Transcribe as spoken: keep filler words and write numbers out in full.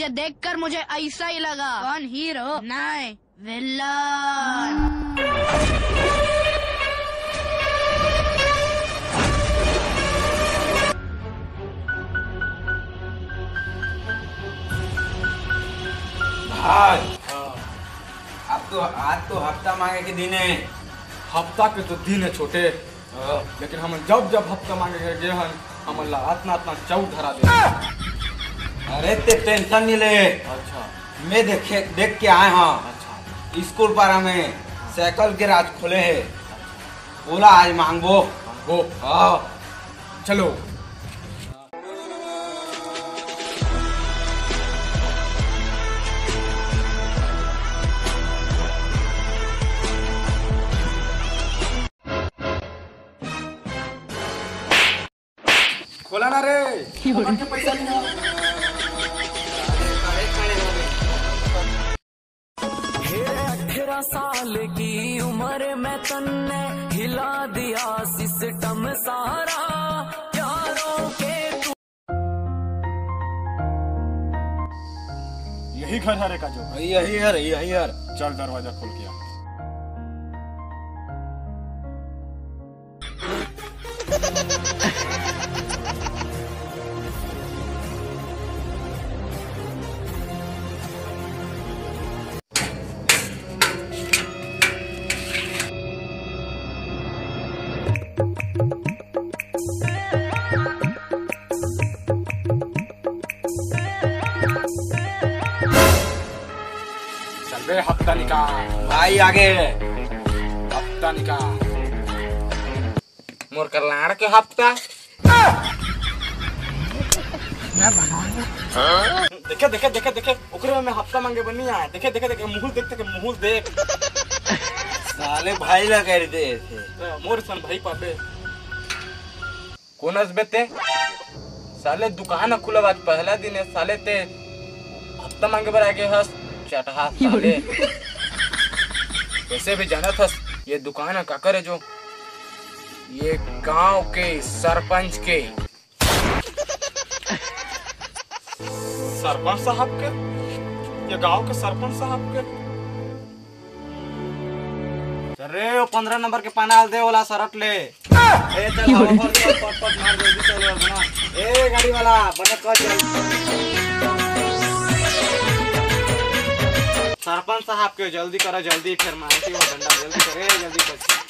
देखकर मुझे ऐसा ही लगा। कौन हीरो? नहीं, विलन। भाई, अब तो, आज तो हफ्ता मांगे के दिन है। हफ्ता के तो दिन है छोटे, हाँ। लेकिन हमन जब जब हफ्ता मांगे के गे हन, हमन ला अतना अतना चाउर धरा दे। अरे ते टेंशन नहीं ले। अच्छा। मैं देखे, देख के आए हाँ। अच्छा। स्कूल पारा में साइकिल गैराज खोले है। अच्छा। ओला आज मांगबो। मांगबो। हाँ। चलो। खोला ना रे, हमन के पैसा नहीं है। हे अठारह साल की उम्र में तन्ने हिला दिया सिस्टम सारा, प्यारों के तू। यही घर हरे काजू? यही हरे, यही हरे। चल दरवाजा खोल के आ। चल बे, हफ्ता निकाल। भाई, आगे। हफ्ता निकाल। मोर कल्याण के हफ्ता। देखे, देखे, देखे, देखे, ओकरे में हफ्ता मांगे बर नहीं आए। देखे, देखे, देखे, मुहुल देख, देखे, मुहुल देख। साले भाई ला कर दे थे। मोर सन भाई पाबे। कोन हस बे ते? साले दुकान ह खुलब, आज पहला दिन है। साले ते हफ्ता मांगे बर आगे हस, चटहा साले। वैसे भी जानत हस, ये दुकान ह काकर है जो? ये गांव के सरपंच के। सरपंच साहब के? ये गांव के सरपंच साहब के? अरे, वो पंद्रह नंबर के पनाल दे, ओला सरट ले। ए, चल, हवा भर दे, पट, पट मार, जल्दी चल, बना। ए, गाड़ी वाला, बना कर जल्दी। सरपंच साहब के जल्दी करो, जल्दी, फिर मारती हो डंडा, जल्दी करे, जल्दी कर।